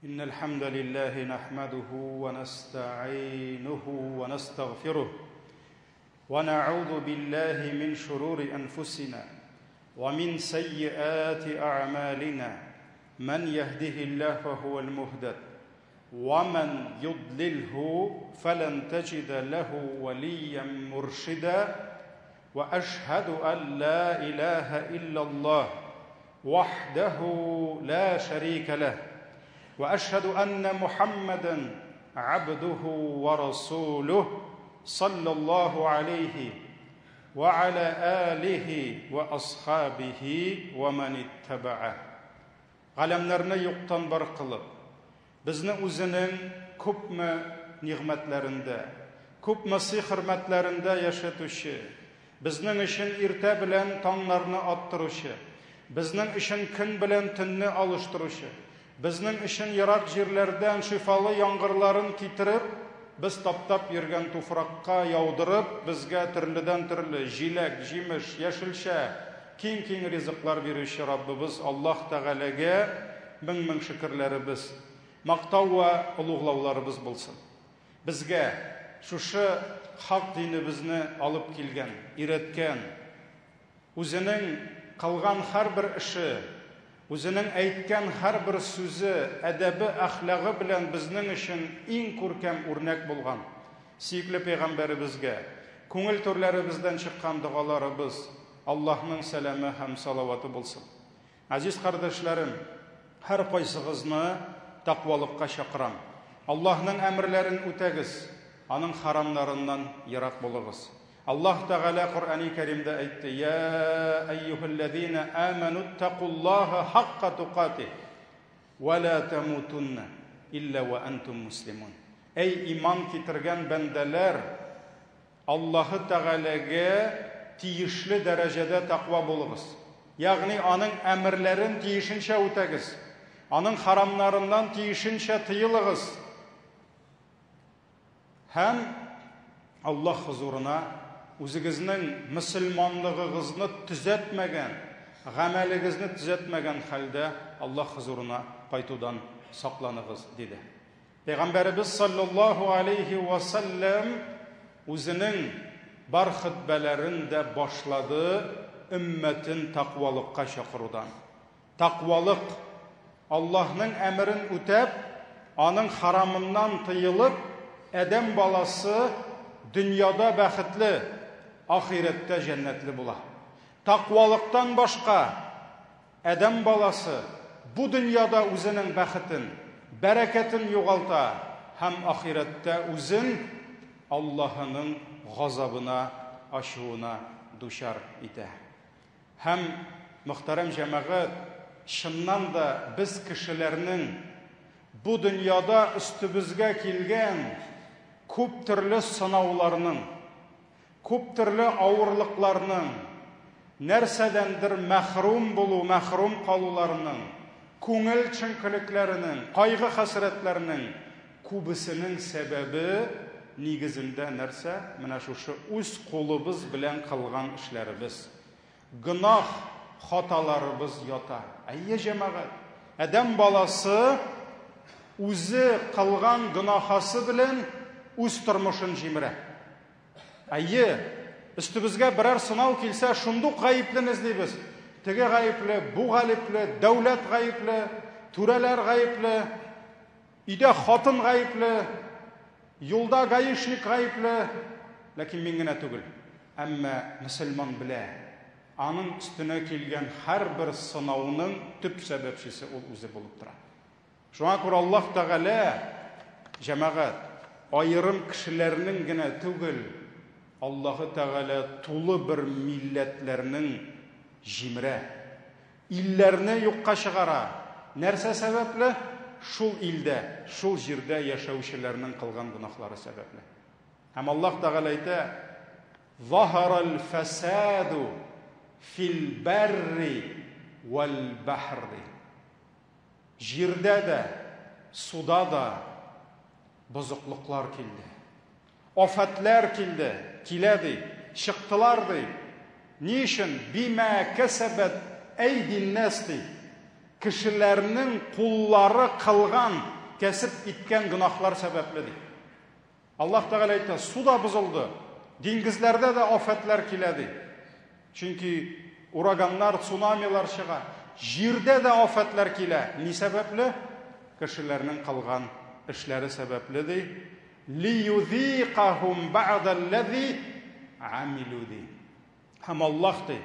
إن الحمد لله نحمده ونستعينه ونستغفره ونعوذ بالله من شرور أنفسنا ومن سيئات أعمالنا من يهده الله فهو المهتد ومن يضلله فلن تجد له وليا مرشدا واشهد ان لا اله الا الله وحده لا شريك له واشهد ان محمدا عبده ورسوله صلى الله عليه وعلى اله واصحابه ومن اتبعه Галәмнәрне юктан бар кылып, безне үзенең күпме нигъмәтләрендә, күпме сый-хөрмәтләрендә яшәтүче, безнең өчен иртә белән таңнарны аттыручы, безнең өчен көн белән төнне алыштыручы, безнең өчен ерак җирләрдән шифалы яңгырларын китереп, без таптап йөргән туфракка яудырып, безгә төрледән-төрле җиләк, җимеш, яшелчә, Киң-киң ризыклар бирүче Раббыбыз Аллаһ Тәгаләгә мең-мең шөкерләребез, мактау вә олуглауларыбыз булсын. Безгә шушы хак динебезне алып килгән, өйрәткән, үзенең кылган һәрбер эше, үзенең әйткән һәрбер сүзе, әдәбе, әхлагы белән безнең өчен иң күркәм үрнәк булган сөекле пәйгамбәребезгә күңел түрләребездән чыккан догаларыбыз, Аллаһның сәламе һәм салаваты булсын. Газиз кардәшләрем, һәркайсыгызны тәкъвалыкка чакырам. Аллаһның әмерләрен үтәгез, аның харамнарыннан ерак булыгыз. Аллаһ Тәгалә Коръәни Кәримдә әйтте: "Я әйюһәлләзина аману тәкуллаһа хакка тукатих ва ла тамутунна илля ва антум муслимун." Әй иман китергән бәндәләр, Аллаһы Тәгаләгә тиешле дәрәҗәдә тәкъва булыгыз. Ягъни аның әмерләрен тиешенчә үтәгез. Аның харамнарыннан тиешенчә тыелыгыз. Һәм Аллаһ хозурына үзегезнең мөселманлыгыгызны төзәтмәгән, гамәлегезне төзәтмәгән хәлдә Аллаһ хозурына кайтудан сакланыгыз, диде. Пәйгамбәребез саллаллаһу алейһи ва сәлләм үзенең бар хөтбәләрен дә башлады өммәтен тәкъвалыкка чакырудан. Тәкъвалык, Аллаһның әмерен үтәп, аның харамыннан тыелып, адәм баласы дөньяда бәхетле, ахирәттә җәннәтле була. Тәкъвалыктан башка Адәм баласы бу дөньяда үзенең бәхетен, бәрәкәтен югалта һәм ахирәттә үзен Аллаһының газабына, ачуына дучар итә. Һәм, мөхтәрәм җәмәгать, чыннан да без кешеләрнең бу дөньяда өстебезгә килгән күп төрле сынауларның, Күп төрле авырлыкларның, нәрсәдәндер мәхрүм булу, мәхрүм калуларның, күңел төшенкелекләренең, кайгы-хәсрәтләрнең күбесенең сәбәбе нигезендә нәрсә? Менә шушы үз кулыбыз белән кылган эшләребез. Гөнаһ, хаталарыбыз ята. Әйе, җәмәгать, адәм баласы үзе кылган гөнаһасы белән үз тормышын җимерә. Әйе, өстебезгә берәр сынау килсә, шундук гаеплене эзлибез. Теге гаепле, бу галипле, дәүләт гаепле, түрәләр гаепле, өйдә хатын гаепле, юлда гаишник гаепле. Ләкин мин генә түгел. Әмма мөселман белә, аның өстенә килгән һәрбер сынауның төп сәбәпчесе ул үзе булып тора. Шуңа күрә Аллаһ Тәгалә, җәмәгать, аерым кешеләрнең генә түгел, Аллаһы Тәгалә тулы бер милләтләрнең җимерә. Илләрне юкка чыгара. Нәрсә сәбәпле? Шул илдә, шул җирдә яшәүчеләрнең кылган гөнаһлары сәбәпле. Һәм Аллаһ Тәгалә әйтә, Заһарал фәсаду фил барри вәл бахри. Җирдә дә, суда да бозыклыклар килде. Афәтләр килде, килә ди, чыктылар ди. Ни өчен? Бимә кәсәбәт әйдиннәс ди. Кешеләрнең куллары кылган кәсеп иткән гөнаһлар сәбәпле ди. Аллаһ Тәгалә әйтә, су да бозылды, диңгезләрдә дә афәтләр килә ди. Чөнки ураганнар, цунамилар чыга. Җирдә дә афәтләр килә. Ни сәбәпле? Кешеләрнең кылган эшләре сәбәпле ди. Лиюзикахум бa'даллази амилу ди. Һәм Аллаһ ди,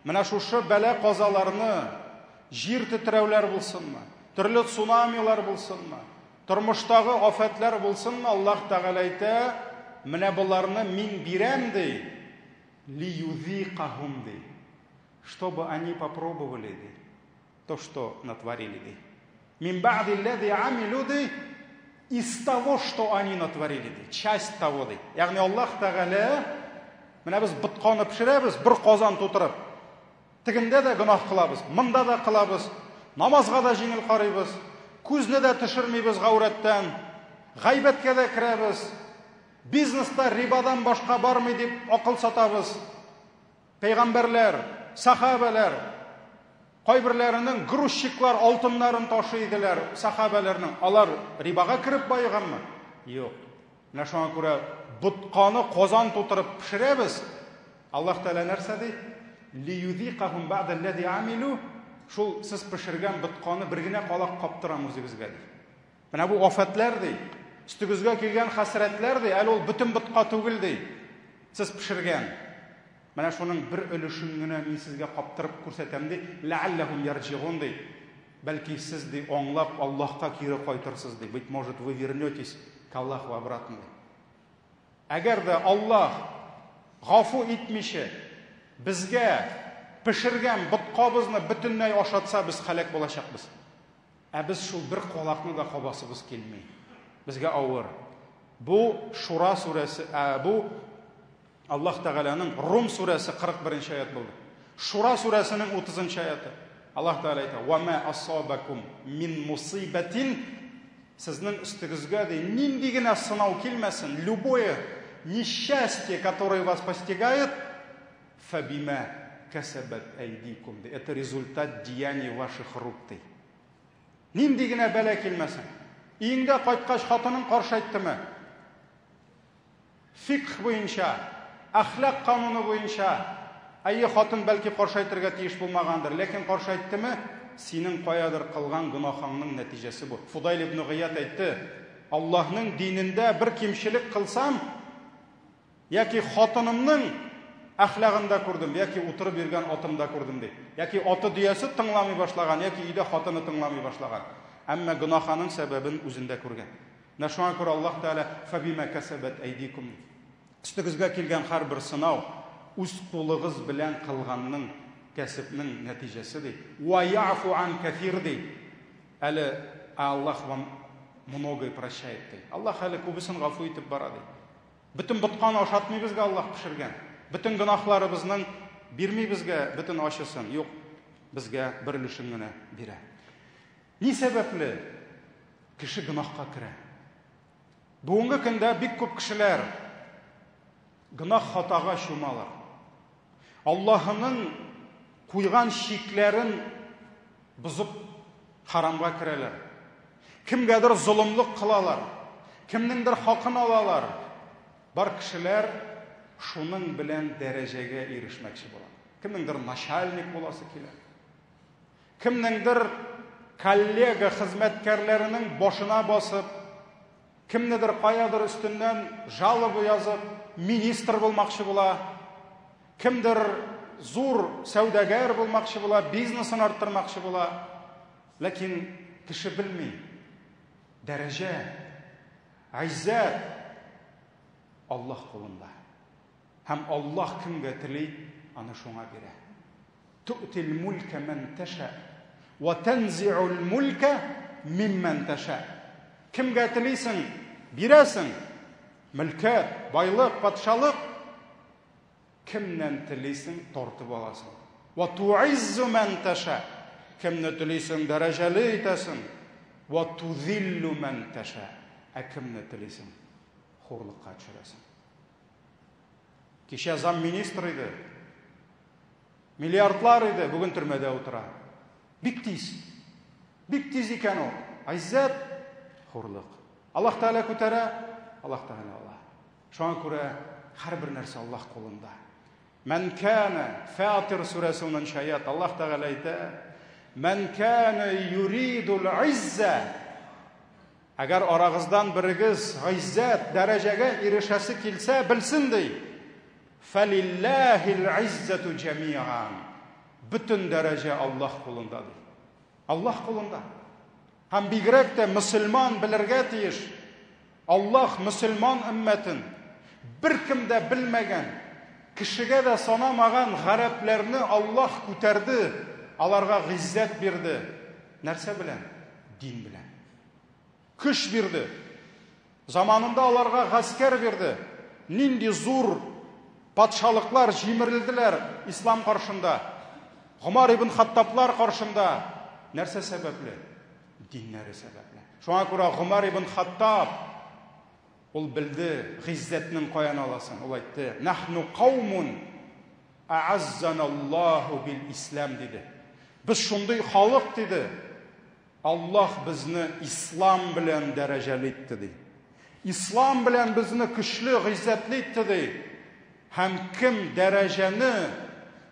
менә шушы бәла-казаларны, җир тетрәүләр булсынмы, төрле цунамилар булсынмы, тормыштагы афәтләр булсынмы, Аллаһ Тәгалә әйтә, менә боларны мин бирәм ди, лиюзикахум ди, чтобы они попробовали ди, то, что натворили ди. Мин ба'ди ллази амилу ди, из того, что они натворили ди, часть того ди. Ягъни Аллаһ Тәгалә менә без ботканы пешерәбез, бер казан тутырып. Тегендә дә гөнаһ кылабыз, монда да кылабыз, намазга да җиңел карыйбыз, күзне дә төшермибез гаурәттән, гайбәткә дә керәбез, бизнеста рибадан башка бармый дип акыл сатабыз. Пәйгамбәрләр, сахабәләр, кайберләренең грузчиклар алтыннарын ташый иделәр, сахабәләрнең. Алар рибага кереп баеганмы? Юк. Менә шуңа күрә ботканы казан тутырып пешерәбез. Аллаһ Тәгалә нәрсә ди? Лиюзикахум бa'даллази амилу. Шул сез пешергән ботканы бер генә калак каптырам үзегезгә ди. Менә бу афәтләр ди, өстегезгә килгән хәсрәтләр ди, әле ул бөтен ботка түгел ди. Сез пешергән. Менә шуның бер өлешен генә мин сезгә каптырып күрсәтәм ди. Ләалләһум ярҗигун ди. Бәлки сез ди аңлап Аллаһка кире кайтырсыз ди. Быть может, вы вернетесь к Аллаху обратно ди. Әгәр дә Аллаһ гафу итмичә безгә пешергән боткабызны бөтенләй ашатса, без һәлак булачакбыз. Ә без шул бер калакны да кабасыбыз килми. Безгә авыр. Бу Шура сүрәсе, ә, бу Аллаһ Тәгаләнең Рум сүрәсе 41 нче аят булды. Шура сүрәсенең 30 нчы аяты. Аллаһ Тәгалә әйтә: "Ва ма асабакум мин мусибатин" Сезнең өстегезгә ди, нинди генә сынау килмәсен, любое несчастье, которое вас постигает, фабима кәсәбәт әйдикум ди. Это результат деяний ваших рук ди. Нинди генә бәла килмәсен. Өеңдә кайткач хатының каршы әйттеме? Фикх буенча, әхлак кануны буенча, әйе, хатын бәлки каршы әйтергә тиеш булмагандыр, ләкин каршы әйттеме, синең каядыр кылган гөнаһыңның нәтиҗәсе бу. Фудайл ибн Гыят әйтте, Аллаһның динендә бер кимчелек кылсам, Яки хатынымның әхлагында күрдем, яки утырып йөргән атымда күрдем, ди. Яки аты дөясе тыңламый башлаган, яки өйдә хатыны тыңламый башлаган. Әмма гөнаһаның сәбәбен үзендә күргән. Менә шуңа күрә Аллаһ Тәгалә фабима кәсәбәт әйдикум. Өстегезгә килгән һәрбер сынау үз кулыгыз белән кылганның кәсепнең нәтиҗәсе ди. Ва яфу ан кәфир ди. Әле Аллаһ вам многое прощает ди. Аллаһ әле күбесен гафу итеп бара ди. Бөтен ботканы ашатмый безгә Аллаһ пешергән. Бөтен гөнаһларыбызның бирми безгә бөтен ачысын. Юк, безгә бер өлешен генә бирә. Ни сәбәпле кеше гөнаһка керә? Бүгенге көндә бик күп кешеләр гөнаһ хатага чумалар. Аллаһының куйган чикләрен бозып харамга керәләр. Кемгәдер золымлык кылалар, кемнеңдер хакын алалар. Бар кешеләр шуның белән дәрәҗәгә ирешмәкче була. Кемнеңдер начальник буласы килә. Кемнеңдер коллега хезмәткәрләренең башына басып, кемнедер каядыр өстеннән жалоба язып, министр булмакчы була. Кемдер зур сәүдәгәр булмакчы була, бизнесын арттырмакчы була. Ләкин кеше белми. Дәрәҗә, гыйззәт Аллаһ кулында. Һәм Аллаһ кемгә тели, аны шуңа бирә. Ту'тил мулька ман таша ва танзи'ул мулька мимман таша. Кемгә телисең, бирәсең. Мөлкәт, байлык, патшалык Кемнән телисең, тартып аласың. Ва туиззу ман таша. Кемне телисең, дәрәҗәле итәсең. Ва тузиллу ман таша. Ә кемне телисең, хурлыкка төшерәсең. Кичә замминистр иде. Миллиардлар иде, бүген төрмәдә утыра. Бик тиз. Бик тиз икән ул. Гыйззәт Хурлык. Аллаһ Тәгалә күтәрә, Аллаһ Тәгалә ала. Шуңа күрә һәрбер нәрсә Аллаһ кулында. Мән кана, Фатир сүрәсе 10 аят, Аллаһ Тәгалә әйтә, Мән кана юридул иззә. Әгәр арагыздан берегез гыйззәт, дәрәҗәгә ирешәсе килсә, белсен ди. Фәлиллаһил иззәту җәмиан. Бөтен дәрәҗә Аллаһ кулында ди. Аллаһ кулында. Һәм бигрәк тә мөселман белергә тиеш. Аллаһ мөселман өммәтен беркем дә белмәгән, кешегә дә санамаган гарәпләрне Аллаһ күтәрде, аларга гыйззәт бирде. Нәрсә белән? Дин белән. Көч бирде. Заманында аларга гаскәр бирде. Нинди зур патшалыклар җимерелделәр ислам каршында. Гомар ибн Хаттаблар каршында. Нәрсә сәбәпле? Диннәре сәбәпле. Шуңа күрә Гомар ибн Хаттаб ул белде гыйззәтнең каян аласын. Ул әйтте: "Нахну каумун а'аззана Аллаһу бил ислам" диде. Без шундый халык диде. Аллаһ безне ислам белән дәрәҗәле итте ди. Ислам белән безне көчле, гыйззәтле итте ди. Һәм кем дәрәҗәне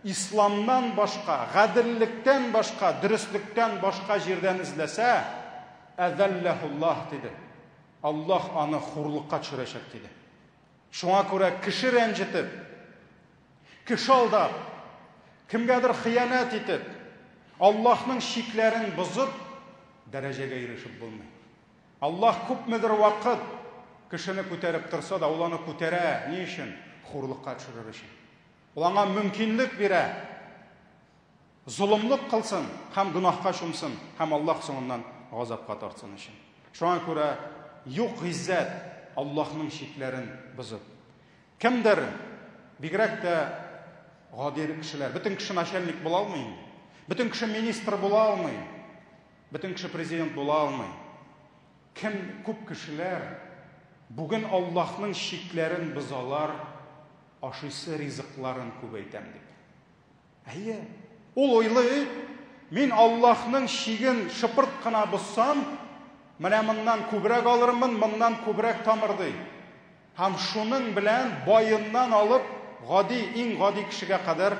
исламнан башка, гаделлектән башка, дөреслектән башка җирдән эзләсә, әзәлләһуллаһ диде. Аллаһ аны хурлыкка төшерәчәк диде. Шуңа күрә кеше рәнҗетеп, кеше алдап, кемгәдер хыянәт итеп, Аллаһның чикләрен бозып, дәрәҗәгә ирешеп булмый. Аллаһ күпмедер вакыт кешене күтәреп торса да, ул аны күтәрә. Ни өчен? Хурлыкка төшерер өчен. Ул аңа мөмкинлек бирә. Золымлык кылсын һәм гөнаһка чумсын, һәм Аллаһ соңыннан газапка тартсын өчен. Шуңа күрә юк гыйззәт Аллаһның чикләрен бозып. Кемдер, бигрәк тә гади кешеләр, бөтен кеше начальник була алмый инде. Бөтен кеше министр була алмый. Бөтен кеше президент була алмый. Кем күп кешеләр бүген Аллаһның чикләрен бозалар, ашыйсы ризыкларын күбәйтәм дип. Әйе. Ул уйлый, мин Аллаһның чиген шыпырт кына бозсам, менә моннан күбрәк алырмын, моннан күбрәк тамыр ди. Һәм шуның белән баеннан алып гади, иң гади кешегә кадәр,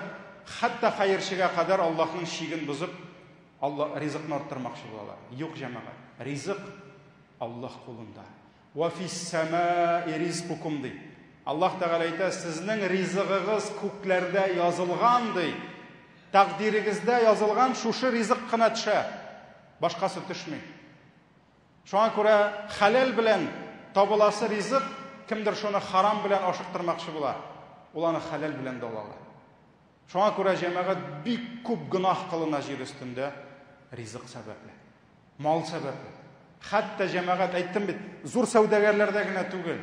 хәтта хәерчегә кадәр Аллаһның чиген бозып, Алла ризыкны арттырмакчы булалар. Юк, җәмәгать, ризык Аллаһ кулында. Вә фис-сәмаи ризкукум ди. Аллаһ Тәгалә әйтә, сезнең ризыгыгыз күкләрдә язылган ди. Тәкъдирегездә язылган шушы ризык кына төшә. Башкасы төшми. Шуңа күрә хәләл белән табыласы ризык, кемдер шуны харам белән ашыктырмакчы була. Ул аны хәләл белән дә ала ала. Шуңа күрә җәмәгать бик күп гөнаһ кылына җир өстендә ризык сәбәпле. Мал сәбәпле. Хәтта җәмәгать, әйттем бит, зур сәүдәгәрләрдә генә түгел.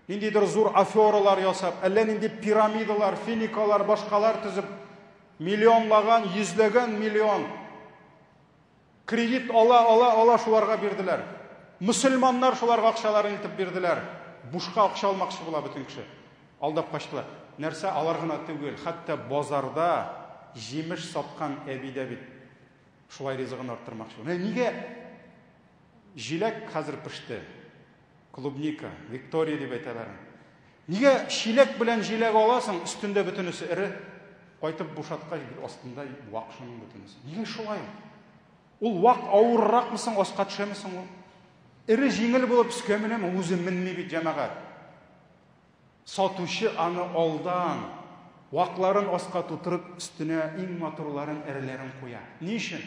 Ниндидер зур афералар ясап, әллә нинди пирамидалар, финикалар, башкалар төзеп, миллионлаган, йөзләгән миллион кредит ала, ала, ала шуларга бирделәр. Мөселманнар шуларга акчаларын илтеп бирделәр. Бушка акча алмакчы була бөтен кеше. Алдап качтылар. Нәрсә алар гына түгел, хәтта базарда җимеш саткан әби дә бит Шулай ризыгын арттырмакчы. Менә нигә җиләк хәзер пеште? Клубника, Виктория дип әйтәләр. Нигә чиләк белән җиләк аласың, өстендә бөтенесе эре, кайтып бушаткач, бит астында вак шуның бөтенесе. Нигә шулай? Ул вак авырракмы соң, аска төшәме соң ул? Эре җиңел булып өскә менәме, үзе менми бит җәмәгать. Сатучы аны алдан, вакларын аска тутырып, өстенә иң матурларын, эреләрен куя. Ни өчен?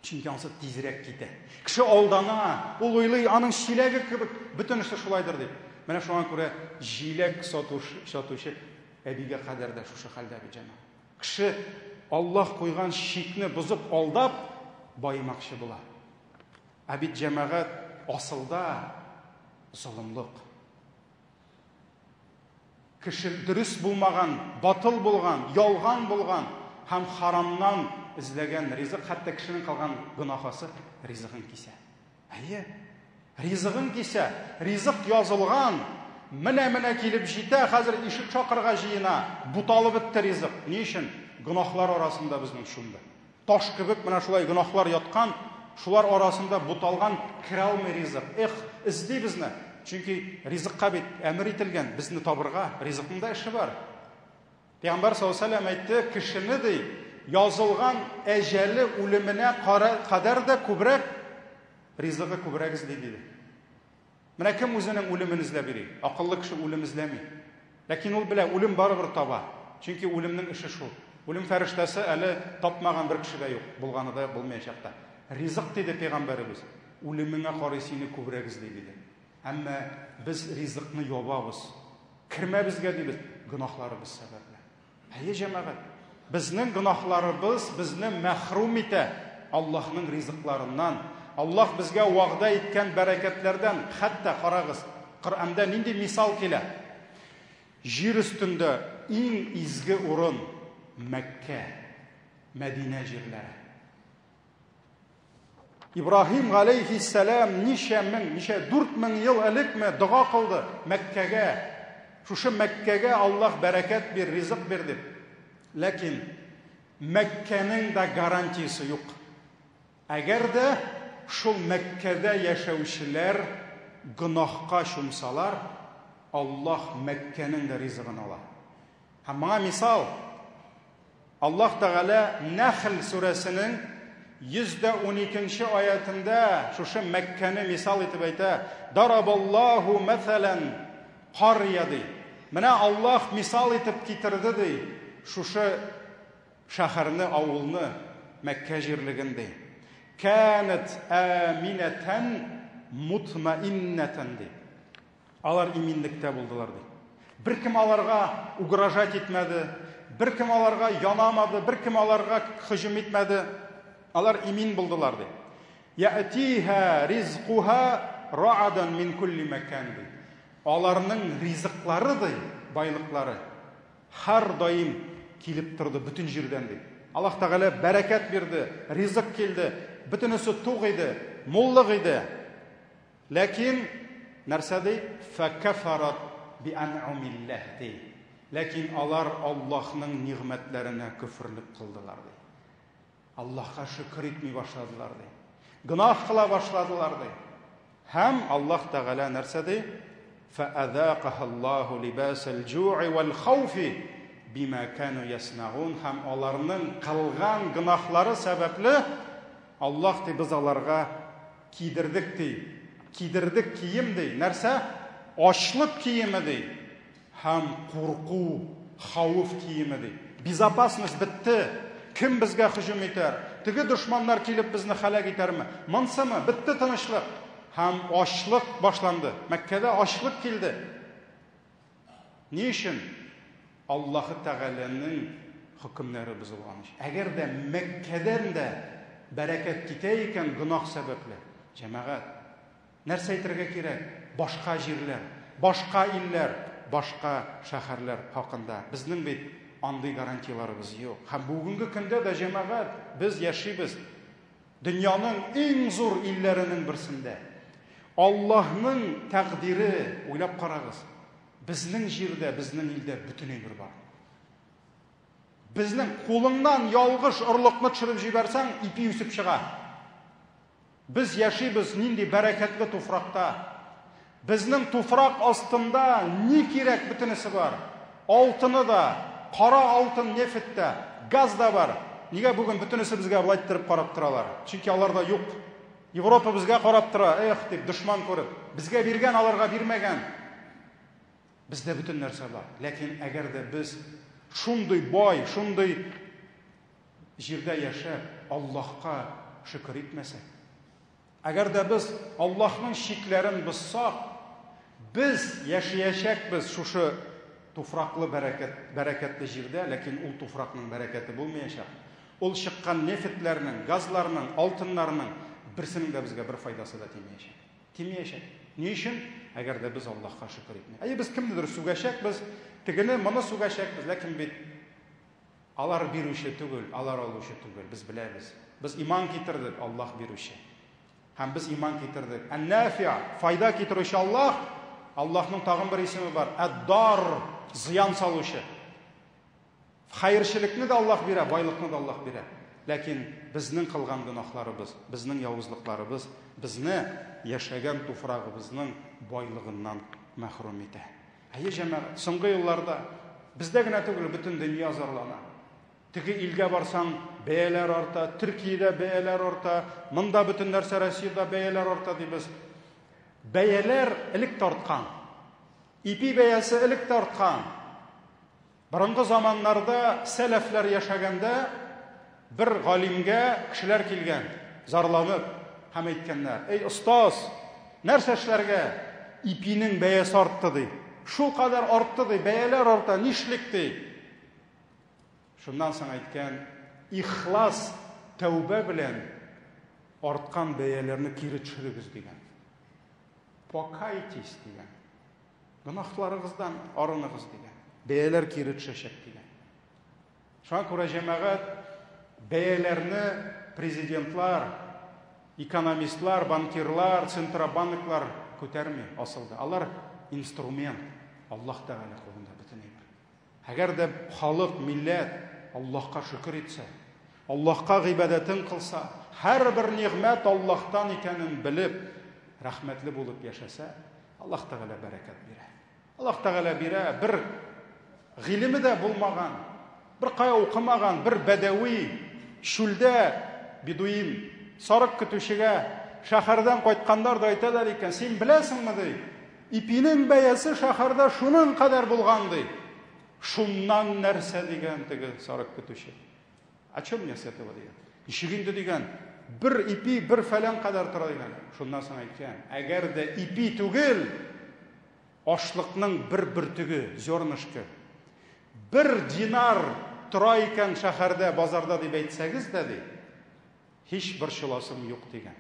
Чөнки ансы тизрәк китә. Кеше алдана, ул уйлый, аның чиләге кебек, бөтенесе шулайдыр дип. Менә шуңа күрә җиләк сатучы әбигә кадәр дә шушы хәлдә бит җәмәгать. Кеше Аллаһ куйган чикне бозып, алдап баемакчы була. Ә бит җәмәгать асылда золымлык. Кеше дөрес булмаган, батыл булган, ялган булган һәм харамнан эзләгән ризык, хәтта кешенең кылган гөнаһасы ризыгын кисә. Әйе, ризыгын кисә, ризык язылган, менә-менә килеп җитә, хәзер ишек шакырга җыена, буталып бетте ризык. Ни өчен? Гөнаһлар арасында безнең шунда. Таш кебек менә шулай гөнаһлар яткан, Шулар арасында буталган, керә алмый ризык. Эх, эзли безне. Чөнки ризыкка бит әмер ителгән, безне табырга. Ризыкның да эше бар. Пәйгамбәр саллаллаһу алейһи вәсәлләм әйтте, кешене ди, язылган әҗәле үлеменә кадәр дә күбрәк ризыгы күбрәк эзли диде. Менә кем үзенең үлемен эзләп йөри? Акыллы кеше үлем эзләми. Ләкин ул белә, үлем барыбер таба. Чөнки үлемнең эше шул. Үлем фәрештәсе әле тапмаган бер кеше дә юк, булганы да юк, булмаячак та. Ризык диде пәйгамбәребез, үлемеңә карый сине күбрәк эзли диде. Әмма без ризыкны ябабыз. Кермә безгә дибез, гөнаһларыбыз сәбәпле. Әйе, җәмәгать, безнең гөнаһларыбыз безне мәхрүм итә Аллаһның ризыкларыннан. Аллаһ безгә вәгъдә иткән бәрәкәтләрдән, хәтта карагыз, Коръәндә нинди мисал килә? Җир өстендә иң изге урын Мәккә, Мәдинә җирләре. Ибраһим галәйһиссәлам ничә мең, ничә 4000 ел элекме дога кылды Мәккәгә. Шушы Мәккәгә Аллаһ бәрәкәт бир, ризык бир дип. Ләкин Мәккәнең дә гарантиясе юк. Әгәр дә шул Мәккәдә яшәүчеләр гөнаһка чумсалар, Аллаһ Мәккәнең дә ризыгын ала. Һәм моңа мисал, Аллаһ Тәгалә Нәхл сүрәсенең 112 нче аятендә шушы Мәккәне мисал итеп әйтә. Дарабаллаһу мәсәлән карья ди. Менә Аллаһ мисал итеп китерде ди, шушы шәһәрне, авылны, Мәккә җирлеген ди. Кәнәт аминәтән мутмаиннәтән ди. Алар иминлектә булдылар, ди. Беркем аларга угрожать итмәде, беркем аларга янамады, беркем аларга һөҗүм итмәде. Алар имин булдылар, ди. Я'тиха ризкуха раадан мин кулли мәкан, ди. Аларның ризыклары, ди, байлыклары һәр даим килеп торды бөтен җирдән, ди. Аллаһ Тәгалә бәрәкәт бирде, ризык килде, бөтенесе тук иде, муллык иде. Ләкин нәрсә ди? Фәкәфәрат биәнъумилләһ ди. Ләкин алар Аллаһның нигъмәтләренә көферлек кылдылар ди. Аллаһка шөкер итми башладылар ди. Гөнаһ кыла башладылар ди. Һәм Аллаһ Тәгалә нәрсә ди? Фәәзәкаһаллаһу либасал җу'i вал хауфи бима кану яснаун һәм аларның кылган гөнаһлары сәбәпле Аллаһ ди без аларга Кидердек, ди. Кидердек кием, ди. Нәрсә? Ачлык киеме, ди. Һәм курку, хәвеф киеме, ди. Безопасность бетте. Кем безгә һөҗүм итәр? Теге дошманнар килеп безне һәлак итәрме? Монсымы? Бетте тынычлык. Һәм ачлык башланды. Мәккәдә ачлык килде. Ни өчен? Аллаһы Тәгаләнең хөкемнәре бозылган өчен. Әгәр дә Мәккәдән дә бәрәкәт китә икән гөнаһ сәбәпле, җәмәгать, нәрсә әйтергә кирәк? Башка җирләр, башка илләр, башка шәһәрләр хакында. Безнең бит андый гарантияләребез юк. Һәм бүгенге көндә дә, җәмәгать, без яшибез дөньяның иң зур илләренең берсендә. Аллаһның тәкъдире, уйлап карагыз, безнең җирдә, безнең илдә бөтен әйбер бар. Безнең кулыңнан ялгыш орлыкны төшереп җибәрсәң, ипи үсеп чыга. Без яшибез нинди бәрәкәтле туфракта. Безнең туфрак астында ни кирәк бөтенесе бар. Алтыны да, кара алтын нефть тә, газ да бар. Нигә бүген бөтенесе безгә болай иттереп карап торалар? Чөнки аларда юк. Европа безгә карап тора, эх, дип, дошман күреп. Безгә биргән, аларга бирмәгән. Бездә бөтен нәрсә бар. Ләкин әгәр дә без шундый бай, шундый җирдә яшәп, Аллаһка шөкер итмәсәк, әгәр дә без Аллаһның чикләрен бозсак, без яшәячәкбез шушы туфраклы бәрәкәт, бәрәкәтле җирдә, ләкин ул туфракның бәрәкәте булмаячак. Ул чыккан нефтьләрнең, газларның, алтыннарның берсенең дә безгә бер файдасы да тимәячәк. Тимәячәк. Ни өчен? Әгәр дә без Аллаһка шөкер итми. Әйе, без кемнедер сүгәчәкбез, тегене, моны сүгәчәкбез, ләкин бит алар бирүче түгел, алар алучы түгел, без беләбез. Без иман китердек, Аллаһ бирүче. Һәм без иман китердек. Ән-Нафиа, файда китерүче Аллаһ, Аллаһның тагын бер исеме бар. Әд-Дар, зыян салучы. Хәерчелекне дә Аллаһ бирә, байлыкны да Аллаһ бирә. Ләкин безнең кылган гөнаһларыбыз, безнең явызлыкларыбыз безне яшәгән туфрагыбызның байлыгыннан мәхрүм итә. Әйе, җәмәгать, соңгы елларда бездә генә түгел, бөтен дөнья зарлана. Теге илгә барсаң, бәяләр арта, Төркиядә бәяләр арта, монда бөтен нәрсә Россиядә бәяләр арта дибез. Бәяләр элек тарткан. Ипи бәясе элек тарткан. Борынгы заманнарда сәләфләр яшәгәндә бер галимгә кешеләр килгән, зарланып һәм әйткәннәр: "Эй, остаз, нәрсә эшләргә? Ипинең бәясе артты ди. Шул кадәр артты ди, бәяләр арта, нишлик ди?" Шуннан соң әйткән: "Ихлас тәүбә белән арткан бәяләрне кире төшерегез" дигән. Покайтесь дигән. Гөнаһларыгыздан арыныгыз дигән. Бәяләр кире төшәчәк дигән. Шуңа күрә җәмәгать бәяләрне президентлар, экономистлар, банкирлар, центробанклар күтәрми асылда. Алар инструмент. Аллаһ Тәгалә кулында бөтен әйбер. Әгәр дә халык, милләт Аллаһка шөкер итсә, Аллаһка гыйбадәтен кылса, һәрбер нигъмәт Аллаһтан икәнен белеп, рәхмәтле булып яшәсә, Аллаһ Тәгалә бәрәкәт бирә. Аллаһ Тәгалә бирә, бер гыйлеме дә булмаган, бер кая укымаган, бер бәдәви чүлдә бедуин, сарык көтүчегә шәһәрдән кайтканнар да әйтәләр икән, син беләсеңме ди, ипинең бәясе шәһәрдә шуның кадәр булган ди. Шуннан нәрсә дигән теге сарык көтүче. О чем мне с этого дигән. Ничек инде дигән, бер ипи бер фәлән кадәр тора дигән. Шуннан соң әйткән, әгәр дә ипи түгел, ашлыкның бер бөртеге, зернышко, бер динар тора икән шәһәрдә, базарда дип әйтсәгез дә ди, һич борчыласым юк дигән.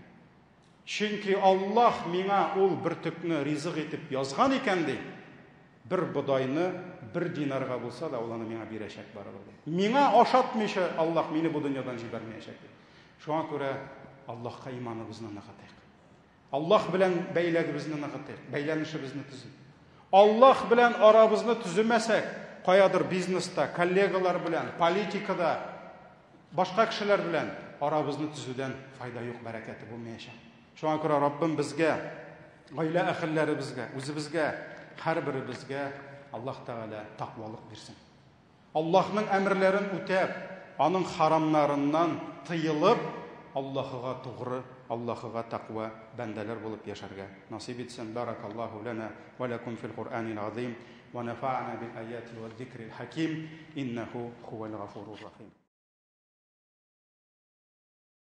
Чөнки Аллаһ миңа ул бөртекне ризык итеп язган икән, ди, бер бодайны бер динарга булса да, ул аны миңа бирәчәк барыбер, ди. Миңа ашатмыйча Аллаһ мине бу дөньядан җибәрмәячәк, ди. Шуңа күрә Аллаһка иманыбызны ныгытыйк. Аллаһ белән бәйләгебезне ныгытыйк, бәйләнешебезне төзик. Аллаһ белән арабызны төземәсәк, каядыр бизнеста, коллегалар белән, политикада, Башка кешеләр белән арабызны төзүдән файда юк, бәрәкәте булмаячак. Шуңа күрә Раббым безгә, гаилә әһелләребезгә, үзебезгә, һәрберебезгә Аллаһ Тәгалә тәкъвалык бирсен. Аллаһның әмерләрен үтәп, аның харамнарыннан тыелып, Аллаһыга тугры, Аллаһыга тәкъва бәндәләр булып яшәргә насыйп итсен. Баракаллаһу лана ва лакум фил Куръанил азим ва нафа'ана бил аяти вал зикрил хаким иннаху хувал гафурур рахим.